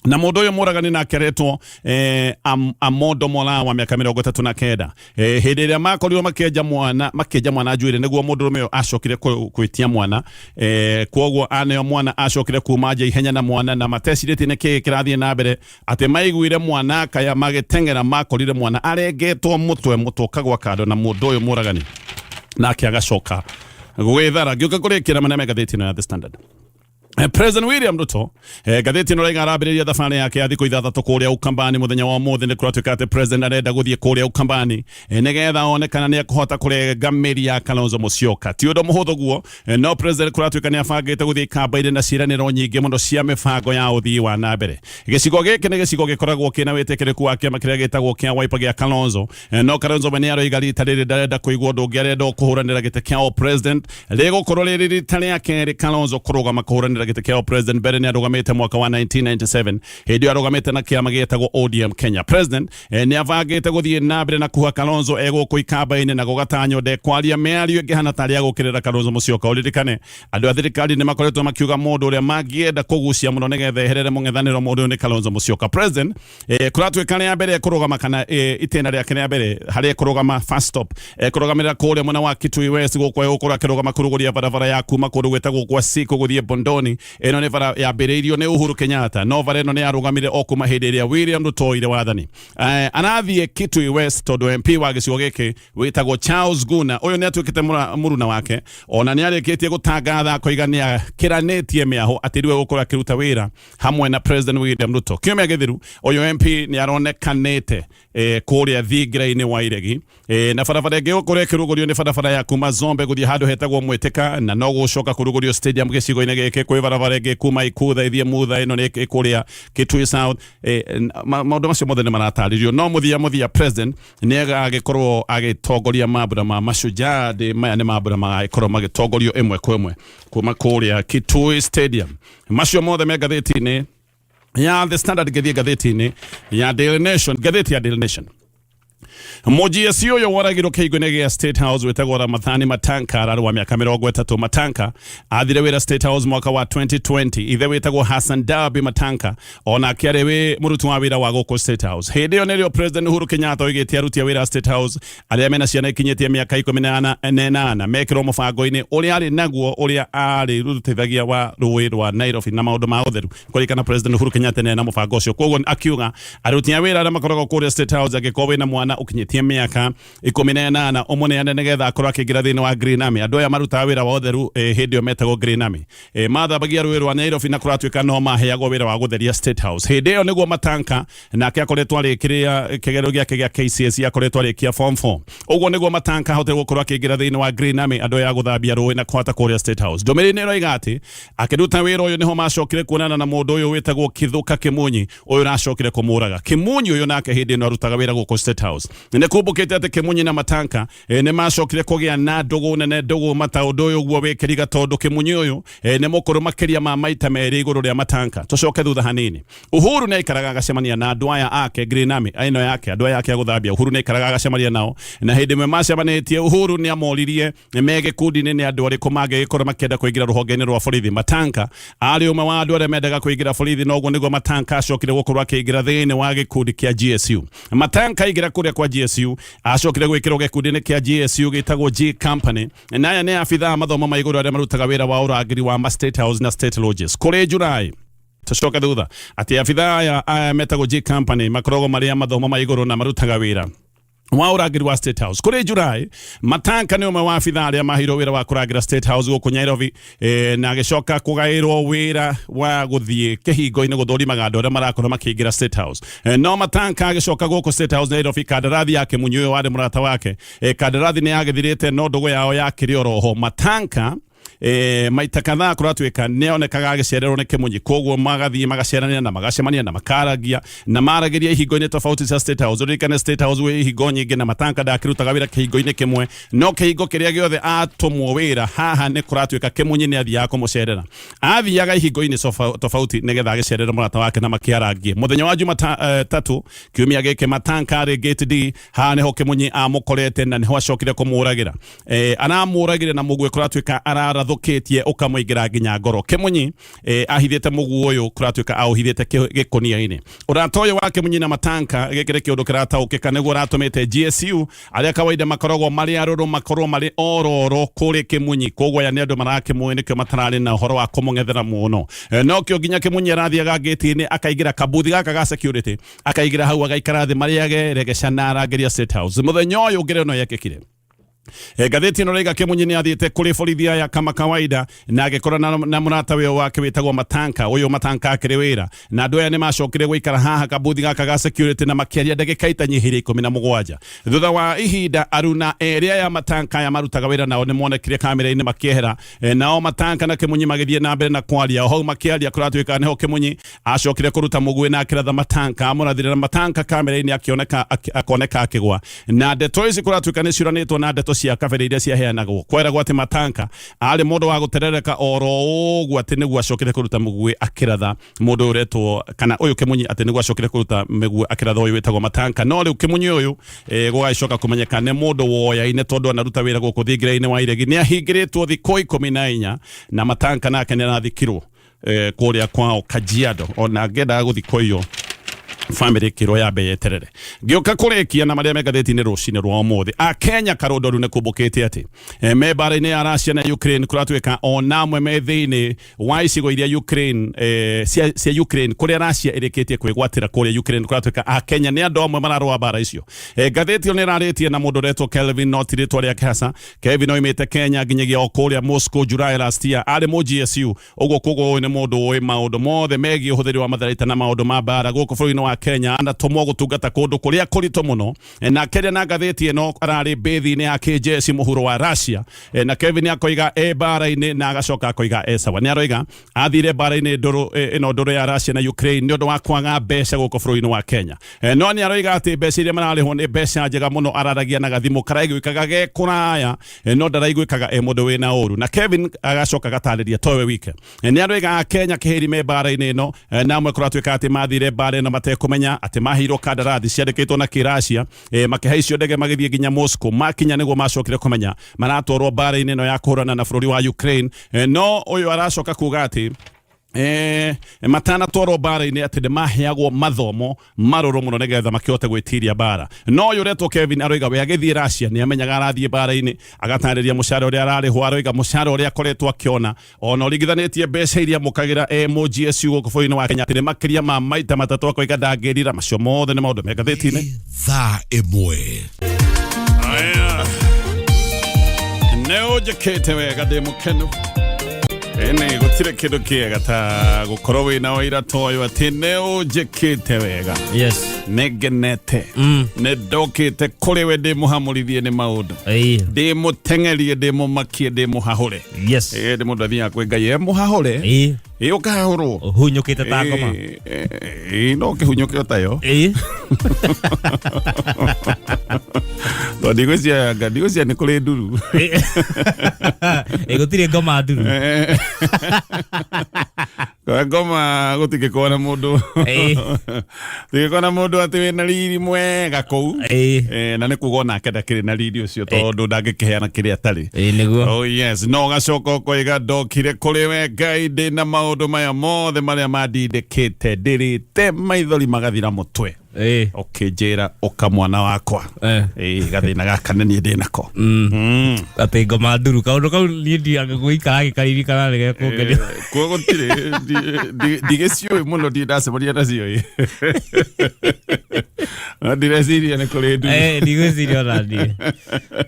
Speaker 2: na mũndũ ũyũ mũragani nake aretwo Amondo Mola wa mĩaka 39. Hĩndĩ ĩrĩa makorirwo makĩenja mwana njuĩrĩ, nĩguo mũndũrũme ũyũ acokire gwĩtia mwana. Kwoguo aneo mwana acokire kuma nja ihenya na mwana, na matecirĩtie nĩ kĩĩ kĩrathiĩ na mbere, atĩ maiguire mwana akaya, magĩteng'era makorire mwana arengetwo mũtwe, mũtwe ũkagwa kando, na mũndũ ũyũ mũragani nake agacoka gwĩthara. Ngĩũka kũrĩkĩra marĩa me ngathĩti ĩno ya The Standard. President William Ruto ngathĩti ĩno raiga arambĩrĩria thabarĩ yake ya thikũ 6 kũrĩa Ukambani mũthenya wa ũmũthĩ. Nĩ kũratuĩka atĩ president arenda gũthiĩ kũrĩa Ukambani nĩgetha one kana nĩ ekũhota kũrenga mĩri ya Kalonzo Musyoka. Ti ũndũ mũhũthũ guo, no president kũratuĩka nĩ abangĩte gũthiĩ ikamba-inĩ na ciĩranĩro nyingĩ mũno cia mĩbango ya ũthii wa na mbere. Gĩcigo gĩkĩ nĩ gĩcigo gĩkoragwo kĩna wĩtĩkĩrĩku wa kĩama kĩrĩa gĩtagwo kĩa Wiper gĩa Kalonzo. No Kalonzo we nĩ aroiga rita rĩrĩ ndarenda kũigua ũndũ ũngĩ, arenda o kũhũranĩra gĩtĩ kĩa o president. Rĩgũkorwo rĩrĩ rita rĩa kerĩ Kalonzo kũrũgama kũhũranĩra gĩtĩ kĩa o president. Mbere nĩ arũgamĩte mwaka wa 1997, hĩndĩ ĩyo arũgamĩte na kĩama gĩtagwo ODM Kenya. President nĩ abangĩte gũthiĩ na mbere na kuha Kalonzo egũkũ ikamba-inĩ na gũgatanywo ndekwaria mĩario ĩngĩhana tarĩ ya gũkĩrĩra Kalonzo Musyoka. Ũririkane andũ a thirikari nĩ makoretwo makiuga mũndũ ũrĩa mangĩenda kũgucia mũno nĩgetha eherere mũng'ethanĩro mũndũ ũyũ nĩ Kalonzo Musyoka. President kũratuĩka rĩa mbere kũrũgama kana itĩna rĩake rĩa mbere harĩa kũrũgama, first stop, kũrũgamĩrĩra kũrĩa mwena wa Kitui West, gũkũ egũkorwo akĩrũgama kũrugũria barabara ya kuma kũndũ gwĩtagwo kwa Siko gũthiĩ Bondoni. Ĩno nĩ bara yambĩrĩirio nĩ Uhuru Kenyatta, no bara ĩno nĩ yarũgamire o kuma hĩndĩ ĩrĩa William Ruto oire wathani. Arathiĩ Kitui West tondũ MP wa gĩcigo gĩkĩ wĩtagwo Charles Guna ũyũ nĩ atuĩkĩte mũruna wake, ona nĩ arĩkĩtie gũtangatha akoiga nĩ akĩranĩtie mĩahũ atĩ rĩu egũkorwo akĩruta wĩra hamwe na President William Ruto. Kiumia gĩthiru ũyũ MP nĩ aronekanĩte kũrĩa thingira-inĩ wa Iregi. Na barabara ĩngĩ gũkorwo ĩkĩrugũrio nĩ barabara ya kuma Zombe gũthiĩ handũ hetagwo Mwĩtĩka, na no gũcoka kũrugũrio stadium gĩcigo-inĩ gĩkĩ. Kwĩ barabara ĩngĩ kuma Ikutha ĩthiĩ Mutha, ĩno nĩ kũrĩa Kitui South. Maũndũ macio mothe nĩ maratarĩrio, no mũthia mũthia president nĩ agagĩkorwo agĩtongoria mambura ma Mashujaa Day. Maya nĩ mambura magagĩkorwo magĩtongorio ĩmwe kwa ĩmwe kuma kũrĩa Kitui Stadium. Macio mothe me ngathĩti-inĩ ya The Standard. Ngĩthiĩ ngathĩti-inĩ ya Daily Nation, ngathĩti ya Daily Nation, mũGSU ũyũ woragirwo kĩhingo-inĩ gĩa State House wĩtagwo Ramadhani Matanka, ararĩ wa mĩaka 30. Matanka athire wĩra State House mwaka wa 2020. Ithe wĩtagwo Hassan Dabi Matanka onake arĩ wĩ mũruti wa wĩra wa gũkũ State House. Hĩndĩ ĩyo nĩrĩo President Uhuru Kenyatta oigĩte aruti a wĩra State House arĩa mena ciana ikinyĩtie mĩaka 18 mekĩrwo mũbango-inĩ ũrĩa arĩ naguo, ũrĩa arĩ rutithagia wa rũĩ rwa Nairobi na maũndũ ma ũtheru. Kũririkana President Uhuru Kenyatta nĩ na mũbango ũcio, koguo akiuga aruti a wĩra arĩa makoragwo kũrĩa State House, angĩkorwo wĩna mwana ũkinyĩtie mĩaka 18, ũmũneane nĩgetha akorwo akĩingĩra thĩinĩ wa Green Army. Andũ aya marutaga wĩra wa ũtheru, hĩndĩ ĩyo metagwo Green Army, mathambagia rũĩ rwa Nairobi na kũratuĩka no maheagwo wĩra wa gũtheria State House. Hĩndĩ ĩyo nĩguo Matanka nake akoretwo arĩkĩrĩa kĩgerio gĩake gĩa KCSE, akoretwo arĩkia form 4. Ũguo nĩguo Matanka ahotire gũkorwo akĩingĩra thĩinĩ wa Green Army, andũ aya a gũthambia rũĩ na kũhata kũrĩa State House. Ndũmĩrĩri nĩ ĩroiga atĩ akĩruta wĩra ũyũ nĩho macokire kuonana na mũndũ ũyũ wĩtagwo Kithuka Kimunyi, ũyũ ũracokire kũmũraga. Kimunyi ũyũ nake hĩndĩ ĩno arutaga wĩra gũkũ State House. Nĩ kumbũkĩte atĩ Kimunyi na Matanka nĩ macokire kũgĩa na ndũgũ nene, ndũgũ mata ũndũ ũyũ ũguo wĩkĩriga, tondũ Kimunyi ũyũ nĩ mũkũrũ makĩria ma maita merĩ igũrũ rĩa Matanka. Tũcoke thutha hanini. Uhuru nĩ aikaraga agacemania na andũ aya ake Green Army ĩno yake, andũ aya ake a gũthambia. Uhuru nĩ aikaraga agacemania nao, na hĩndĩ ĩmwe macemanĩtie Uhuru nĩ amoririe me gĩkundi-inĩ nĩ andũ arĩkũ mangĩgĩkorwo makĩenda kũingĩra rũhonge-inĩ rwa borithi. Matanka arĩ ũmwe wa andũ arĩa mendaga kũingĩra borithi, na ũguo nĩguo Matanka acokire gũkorwo akĩingĩra thĩinĩ wa gĩkundi kĩa GSU. Matanka aingĩra kũrĩa kwa GSU acokire gwĩkĩrwo gĩkundi-inĩ kĩa GSU gĩtagwo G Company, na aya nĩ abithaa mathomo ma igũrũ arĩa marutaga wĩra wa ũrangĩri wa ma State House na State Lodges. Kũrĩ July, tũcoke thutha, atĩ abithaa aya metagwo G Company makoragwo marĩ a mathomo ma igũrũ na marutaga wĩra wa ũrangĩri wa State House. Kũrĩ July, Matanka nĩ ũmwe wa abithaa arĩa maheirwo wĩra wa kũrangĩra State House gũkũ Nairobi, na agĩcoka kũgaĩrwo wĩra wa gũthiĩ kĩhingo-inĩ gũthũrimaga andũ arĩa marakorwo makĩingĩra State House. No Matanka agĩcoka gũkũ State House Nairobi, kandarathi ya Kĩmunyi ũyũ warĩ mũrata wake, kandarathi nĩ yagĩthirĩte, no ndũgũ yao yakĩrĩ oroho. Matanka maita kadhaa kũratuĩka nĩonekaga agĩcererwo nĩ Kĩmunyi, koguo magathiĩ magaceranĩra na magacemania na makaragia na maragĩria ihingo-inĩ tofauti cia State House. Ũririkane State House gwĩ ihingo nyingĩ, na Matanka ndakĩrutaga wĩra kĩhingo-inĩ kĩmwe, no kĩhingo kĩrĩa gĩothe atũmwo wĩra haha nĩ kũratuĩka Kĩmunyi nĩ athiaga kũmũcerera. Athiaga ihingo-inĩ tofauti nĩgetha agĩcerere mũrata wake na makĩarangie. Mũthenya wa Jumatatũ kiumia gĩkĩ, Matanka arĩ Gate D, haha nĩho Kĩmunyi amũkorete na nĩho acokire kũmũragĩra. Aramũragire na mũguĩ kũratuĩka ararathũkĩtie ũkamũingĩra nginya ngoro. Kĩmunyi ahithĩte mũguĩ ũyũ, kũratuĩka aũhithĩte gĩkũnia-inĩ. Ũrata ũyũ wa Kĩmunyi na Matanka, gĩkĩ nĩ kĩũndũ kĩrataũkĩka nĩguo ũratũmĩte GSU arĩa kawaida makoragwo marĩ arũrũ makorwo marĩ ororo kũrĩ Kĩmunyi. Koguo aya nĩ andũ marakĩmũĩ, nĩkĩo matararĩ na ũhoro wa kũmũng'ethera mũno. Nokĩo nginya Kĩmunyi arathiaga ngĩti-inĩ akaingĩra kabuthi gaka ga security, akaingĩra hau agaikara thĩ marĩage regeca na arangĩria State House. Mũthenya ũyũ ngerenwa yekĩkire. Ngathĩti ĩno raiga Kĩmunyi nĩ athiĩte kũrĩ borithi aya kama kawaida na agĩkora na mũrata wĩo wake wĩtagwo Matanka. Ũyũ Matanka akĩrĩ wĩra na andũ aya nĩ macokire gũikara haha kabuthi gaka ga security na makĩaria ndagĩka itanyihĩire 17. Thutha wa ihinda aruna erĩ aya Matanka aya marutaga wĩra nao nĩ monekire kamera-inĩ makĩehera. Nao Matanka na Kĩmunyi magĩthiĩ na mbere na kwaria. O hau makĩaria kũratuĩka nĩho Kĩmunyi acokire kũruta mũguĩ na akĩratha Matanka amũrathire na Matanka kamera-inĩ akĩoneka akoneka akĩgwa. Na ndeto ici kũratuĩka nĩ ciũranĩtwo na ndeto cia kabere iria ciaheanagwo. Kweragwo atĩ Matanka arĩ mũndũ wa gũterereka oro ũguo atĩ nĩguo acokire kũruta mũguĩ akĩratha mũndũ ũyũ ũretwo kana ũyũ Kĩmunyi atĩ nĩguo acokire kũruta mĩguĩ akĩratha ũyũ wĩtagwo Matanka. No rĩu Kĩmunyi ũyũ gũgagĩcoka kũmenyeka nĩ mũndũ woyaine tondũ anaruta wĩra gũkũ thingira-inĩ wa iregi. Nĩ ahingĩrĩtwo thikũ 14 na Matanka nake nĩ arathikirwo kũrĩa kwao Kajiado. Ona ngĩendaga gũthikwo iyo family ĩkĩrwo yambe yeterere. Ngĩũka kũrĩkia na marĩa me ngathĩti-inĩ rũcinĩ rwa ũmũthĩ. Akenya karũndo rĩu nĩ kumbũkĩte atĩ me mbara-inĩ ya Russia na Ukraine kũratuĩka ona amwe me thĩinĩ wa icigo iria Ukraine cia Ukraine kũrĩa Russia ĩrĩkĩtie kwĩgwatĩra kũrĩa Ukraine kũratuĩka Akenya nĩ andũ amwe mararũa mbara icio. Ngathĩti ĩyo nĩ ĩrarĩtie na mũndũ ũretwo Kelvin no ti rĩtwa rĩake hasa. Kelvin oimĩte Kenya nginyagia o kũrĩa Moscow July last year arĩ mũ GSU. Ũguo koguo ũyũ nĩ mũndũ ũĩ maũndũ mothe megiĩ ũhũthĩri wa matharaita na maũndũ ma mbara gũkũ bũrũri-inĩ wa Kenya. Anatũmwo gũtungata kũndũ kũrĩa kũritũ mũno. Na akĩaria na ngathĩti ĩno ararĩ mbĩthi-inĩ ya kĩnjeshi mũhuro wa Russia. Na Kevin akoiga e mbara-inĩ na agacoka akoiga e sawa. Nĩ aroiga athire mbara-inĩ ndũrũ ĩno ndũrũ ya Russia na Ukraine nĩ ũndũ wa kwaga mbeca gũkũ bũrũri-inĩ wa Kenya. No nĩ aroiga atĩ mbeca iria mararĩhwo nĩ mbeca njega mũno. Araragia na gathimũ karaiguĩkaga ge kũraya, no ndaraiguĩkaga e mũndũ wĩna ũru. Na Kevin agacoka agatarĩria towe wike. Nĩ aroiga Kenya kĩhĩri me mbara-inĩ ĩno, na amwe kũratuĩka atĩ mathire mbara ĩno matekũmenya atĩ maheirwo kandarathi ciandĩkĩtwo na Kĩracia, makĩhaicio ndege magĩthiĩ nginya Moscow. Makinya nĩguo macokire kũmenya maratwarwo mbara-inĩ ĩno ya kũhũrana na bũrũri wa Ukraine. No ũyũ aracoka kuga atĩ matanatwarwo mbara-inĩ atĩ nĩ maheagwo mathomo marũrũ mũno nĩgetha makĩhote gwĩtiria mbara. No ũyũ ũretwo Kevin aroiga we agĩthiĩ Russia nĩ amenyaga arathiĩ mbara-inĩ, agatarĩria mũcara ũrĩa ararĩhwo, aroiga mũcara ũrĩa akoretwo akĩona ona ũringithanĩtie mbeca iria amũkagĩra e mũ GSU gũkũ bũrũri-inĩ wa Kenya atĩ nĩ makĩria ma maita matatũ, akoiga ndangĩrira. Macio mothe nĩ maũndũ me ngathĩti-inĩ.
Speaker 1: Thaa ĩmwe.
Speaker 2: Aya. Nĩ ũnjĩkĩte wega ndĩ mũkenu. Ĩnĩ gũtirĩ kĩndũ kĩega ta gũkorwo wĩna ũira ta ũyũ atĩ nĩ ũnjĩkĩte wega.
Speaker 3: Yes.
Speaker 2: Nĩ ngenete. Nĩ ndokĩte kũrĩ we ndĩ mũhamũrithie nĩ maũndũ.
Speaker 3: Ĩĩ.
Speaker 2: Ndĩ mũteng'erie, ndĩ mũmakie, ndĩ mũhahũre.
Speaker 3: Yes.
Speaker 2: Ĩ ndĩ mũndũ athiaga kwĩ Ngai e mũhahũre.
Speaker 3: Ĩĩ.
Speaker 2: Ĩ ũkahahũrwo.
Speaker 3: Ũhunyũkĩte ta ngoma.
Speaker 2: Ĩ no kĩhunyũke o tayo.
Speaker 3: Ĩĩ.
Speaker 2: Tondũ ndigwĩciria ndigwĩciria nĩ kũrĩ nduru.
Speaker 3: Ĩ gũtirĩ ngoma nduru.
Speaker 2: Ngoma gũtingĩkorwo na mũndũ.
Speaker 3: Ĩĩ.
Speaker 2: Gũtingĩkorwo na mũndũ atĩ wĩna riri mwega kũu.
Speaker 3: Ĩĩ.
Speaker 2: Na nĩ kuga onake ndakĩrĩ na riri ũcio tondũ ndangĩkĩheana kĩrĩa atarĩ.
Speaker 3: Ĩĩ nĩguo.
Speaker 2: Oh yes, no ũgacoka ũkoiga ndokire kũrĩ we Ngai ndĩ na maũndũ maya mothe marĩa mandindĩkĩte ndĩrĩte maithori magathira mũtwe.
Speaker 3: Ĩĩ.
Speaker 2: Ũkĩnjĩra ũka mwana wakwa. Ĩĩ gathĩna gaka nĩ niĩ ndĩ nako.
Speaker 3: Atĩ ngoma nduru kaũndũ kau niĩ ndiangĩgũikara gĩkaririkana nĩ gekũngenia.
Speaker 2: Kuo gũtirĩ ndigĩciũĩ mũno ndirĩ ndacemania nacio ĩ. No ndireciria nĩ kũrĩ nduru.
Speaker 3: Ndigwĩciria ona niĩ.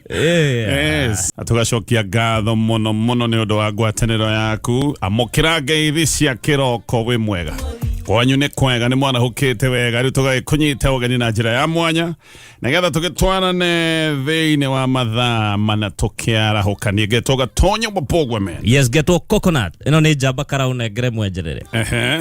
Speaker 2: Yes. Tũgacokia ngatho mũno mũno nĩ ũndũ wa ngwatanĩro yaku. Amũkĩra ngeithi cia kĩroko wĩ mwega. Kwanyu nĩ kwega nĩ mwarahũkĩte wega rĩu tũgagĩkũnyita ũgeni na njĩra ya mwanya nĩgetha tũgĩtwarane thĩinĩ wa mathaa mana tũkĩarahũka. Niĩ ngetwo Gatonyo Mbũgwe men.
Speaker 3: Yes, getwo Coconut. Ĩno nĩ njamba karaũnengere mwenjerere.
Speaker 2: Ehe.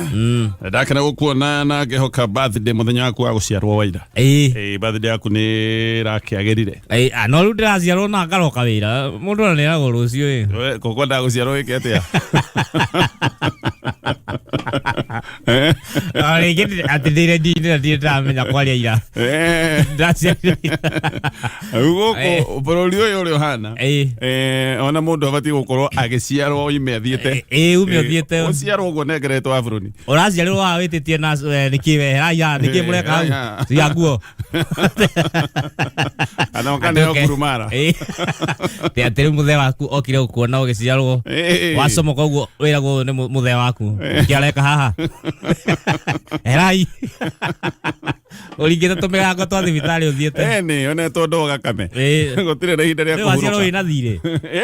Speaker 2: Ndakena gũkuona na ngĩhoka birthday mũthenya waku wa gũciarwo waira.
Speaker 3: Ĩĩ.
Speaker 2: Ĩĩ birthday yaku nĩ ĩrakĩagĩrire.
Speaker 3: Ĩĩ, no rĩu ndĩraciarwo na ngaroka wĩra. Mũndũ ona nĩeragwo rũciũ ĩ.
Speaker 2: We, kũkwendaga gũciarwo wĩke atĩa?
Speaker 3: O rĩngĩ atĩ ndĩire ndindĩra ndirĩ ndĩramenya kwaria ira. Ndĩraciarirwo ira.
Speaker 2: Rĩu gũkũ bũrũri ũyũ ũrĩa ũhana
Speaker 3: Ĩĩ.
Speaker 2: ona mũndũ abatiĩ gũkorwo agĩciarwo oime athiĩte.
Speaker 3: Ĩĩ, ume ũthiĩte.
Speaker 2: Ũciarwo ũguo nengeretwo abũrũni.
Speaker 3: Ũraciarirwo haha wĩtĩtie na nĩkĩ weherai haha nĩkĩ mũreka hau
Speaker 2: Ĩĩ.
Speaker 3: tiga nguo.
Speaker 2: Kana ũkaneo ngurumara.
Speaker 3: Ĩĩ. Atĩ atĩ rĩu mũthee waku okire gũkuona ũgĩciarwo
Speaker 2: Ĩĩ.
Speaker 3: wacomoka ũguo wĩragwo ũyũ nĩ mũthee waku nĩkĩ areka haha eherai. Ũringĩte tũmĩrango twa thibitarĩ ũthiĩte.
Speaker 2: Eni onetwo ndoo gakame.
Speaker 3: Ĩĩ.
Speaker 2: Gũtirĩ na ihinda rĩa
Speaker 3: Rĩu waciarwo
Speaker 2: kũhurũka.
Speaker 3: wĩna thirĩ.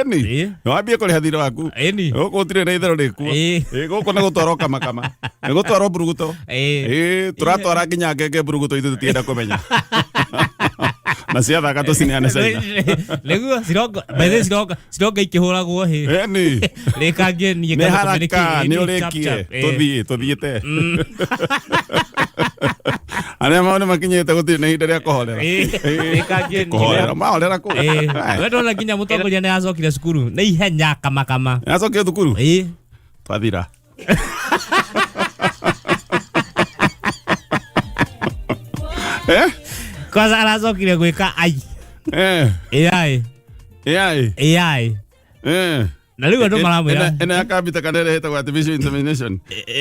Speaker 2: Eni
Speaker 3: Ĩĩ.
Speaker 2: wambie kũrĩha thirĩ waku.
Speaker 3: Ĩni.
Speaker 2: Gũkũ gũtirĩ na itherũ rĩkuo.
Speaker 3: Ĩĩ.
Speaker 2: Ĩĩ, gũkũ nĩ gũtwarwo kamakama, nĩ gũtwarwo mburuguto.
Speaker 3: Ĩĩ.
Speaker 2: Ĩĩ, tũratwara nginya ngenge mburuguto, ithuĩ tũtienda kũmenya na ciathaka tũcineane caina.
Speaker 3: Nĩguo cirongo by the way, cirongo ikĩhũragwo hĩ.
Speaker 2: Eni.
Speaker 3: Rĩkangie niĩ
Speaker 2: Nĩ haraka nĩ ũrĩkie, tũthiĩ tũthiĩte arĩa maũndũ makinyĩte, gũtirĩ na ihinda rĩa kũhorera.
Speaker 3: Rĩkangie niĩ.
Speaker 2: Kũhorera mahorera kũ?
Speaker 3: We ndona nginya mũtongoria nĩ acokire cukuru nĩ ihenya kamakama.
Speaker 2: Acokire thukuru.
Speaker 3: Ĩĩ.
Speaker 2: Twathira. Eh?
Speaker 3: Kwanza aracokire gwĩka ai. AI.
Speaker 2: AI.
Speaker 3: AI. Na rĩu andũ maramwĩra
Speaker 2: Ĩno ya kambiuta kana ĩrĩa ĩtagwo artificial insemination?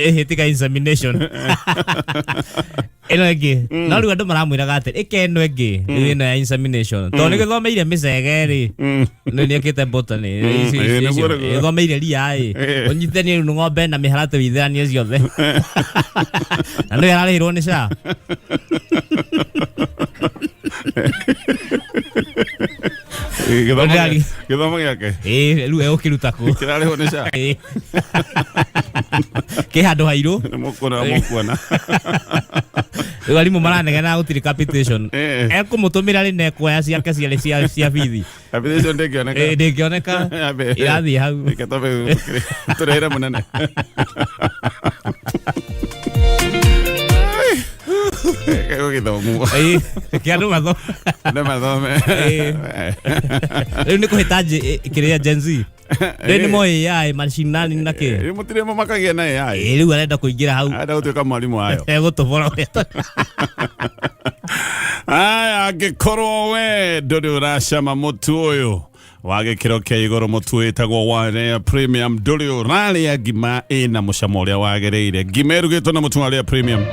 Speaker 3: Ĩhĩtĩka insemination ĩno ĩngĩ, no rĩu andũ maramwĩraga atĩ ĩka ĩno ĩngĩ, rĩu ĩno ya insemination, tondũ nĩ gĩthomeire mĩcege rĩ, nĩ nĩekĩte botany.
Speaker 2: Ĩĩ, nĩguo, nĩguo.
Speaker 3: Gĩthomeire ria ĩ. Ũnyitithanie rĩu ng'ombe na mĩharatĩ wĩithĩranie ciothe, na nĩwe ararĩhĩrwo nĩ SHA.
Speaker 2: Gĩthomo
Speaker 3: Ndari.
Speaker 2: Gĩthomo gĩake
Speaker 3: Ĩĩ, rĩu egũkĩruta kũ?
Speaker 2: Kĩrarĩhwo nĩ SHA.
Speaker 3: Ĩĩ. Kĩ handũ hairũ.
Speaker 2: Nĩ mũkuona, mũkuona.
Speaker 3: Rĩu arimũ maranegena gũtirĩ capitation. Ekũmũtũmĩra rĩ na ekuoya ciake ciarĩ cia bithi?
Speaker 2: Capitation ndĩngĩoneka.
Speaker 3: Ĩĩ, ndĩngĩoneka.
Speaker 2: Ambe.
Speaker 3: Irathiĩ hau.
Speaker 2: Reke twambe tũrehere mũnene. Reke gũgĩthomwo.
Speaker 3: Ĩĩ, reke andũ mathome.
Speaker 2: Andũ mathome.
Speaker 3: Ĩĩ. Rĩu nĩ kũhĩta kĩrĩa Gen Z rĩu nĩ moĩ AI, machine learning na kĩ.
Speaker 2: Rĩu mũtirĩ mũmakagia na AI.
Speaker 3: Ĩĩ, rĩu arenda kũingĩra hau.
Speaker 2: Arenda gũtuĩka mwarimũ wayo.
Speaker 3: Egũtũbora ũrĩa
Speaker 2: Aya, angĩkorwo we ndũrĩ ũracama mũtu ũyũ wa gĩkĩro kĩa igũrũ, mũtu wĩtagwo wa Rare Premium, ndũrĩ ũrarĩa ngima ĩna mũcamo ũrĩa wagĩrĩire, ngima ĩrugĩtwo na mũtu wa Rare Premium.